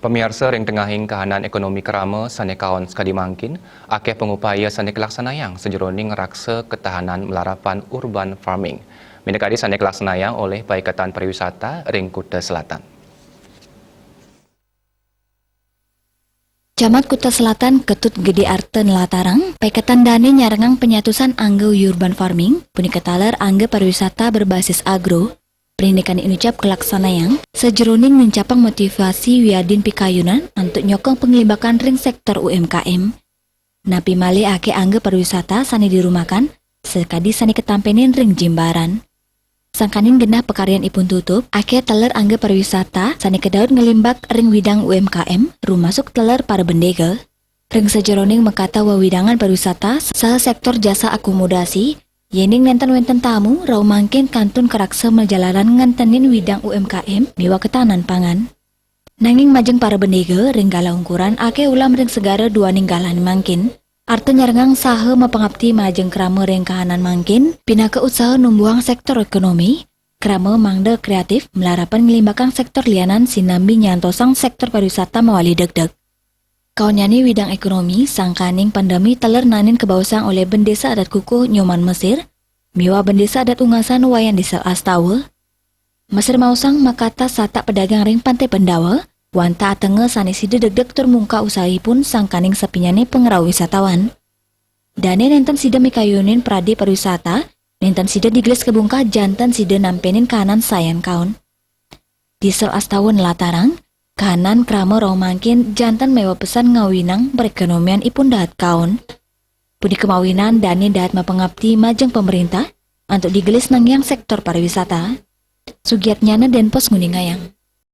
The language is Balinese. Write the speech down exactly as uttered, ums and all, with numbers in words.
Pamiarsa, ring tengahing kahanan ekonomi krama sane kaon sakadi mangkin, akeh pangupaya sane kalaksanayang sajeroning ngraksa ketahanan malarapan urban farming. Minakadi sane kalaksanayang olih Paikatan Pariwisata ring Kuta Selatan. Camat Kuta Selatan Ketut Gede Arta nlatarang, paikatan dane nyarengang panyatusan angga urban farming, punika taler angga pariwisata berbasis agro, Prindikan inucap kalaksanayang sajeroning nincapang motivasi wiadin pikayunan antuk nyokong panglimbakan ring sektor U M K M. Napi malih akeh angga pariwisata sane dirumakan sakadi sane katampenin ring Jimbaran. Sangkaning genah pakaryan ipun tutup, akeh taler angga pariwisata sane kadaut nglimbak ring widang U M K M, rumasuk taler para bendega. Ring sajeroning makata wewidangan pariwisata saha sektor jasa akomodasi, yening nenten wenten tamu, rauh mangkin kantun karaksa majalaran ngentenin widang U M K M miwah ketahanan pangan. Nanging majeng para bendega ring galah ungkuran akeh ulam ring segara duaning galahne mangkin. Arta nyarengang saha mapangapti majeng krama ring kahanan mangkin, pinaka usaha numbuhang sektor ekonomi, krama mangda kreatif, malarapan nglimbakang sektor lianan sinambi nyantosang sektor pariwisata mawali degdeg. Kaonnyane widang ekonomi, sangkaning pandemi taler naenin kabaosang olih Bendesa Adat Kukuh Nyoman Mesir, miwah Bendesa Adat Ungasan Wayan Diesel Astawa. Mesir maosang makata satak pedagang ring Pantai Pendawa, wantah atenga sane sida degdeg tur mungkah usahipun sangkaning sapinnyane pangrauh wisatawan. Dane nenten sida mikayunin prade pariwisata, nenten sida digelis kabungkah janten sida nampenin kahanan sayan kaon. Diesel Astawa nlatarang, kahanan krama rauh mangkin janten miwah pesan ngawinang perekonomian ipun dahat kaon. Punika mawinan dane dahat mapangapti majeng pamerintah antuk digelis nangiang sektor pariwisata. Sugiatnyana Denpos nguningayang.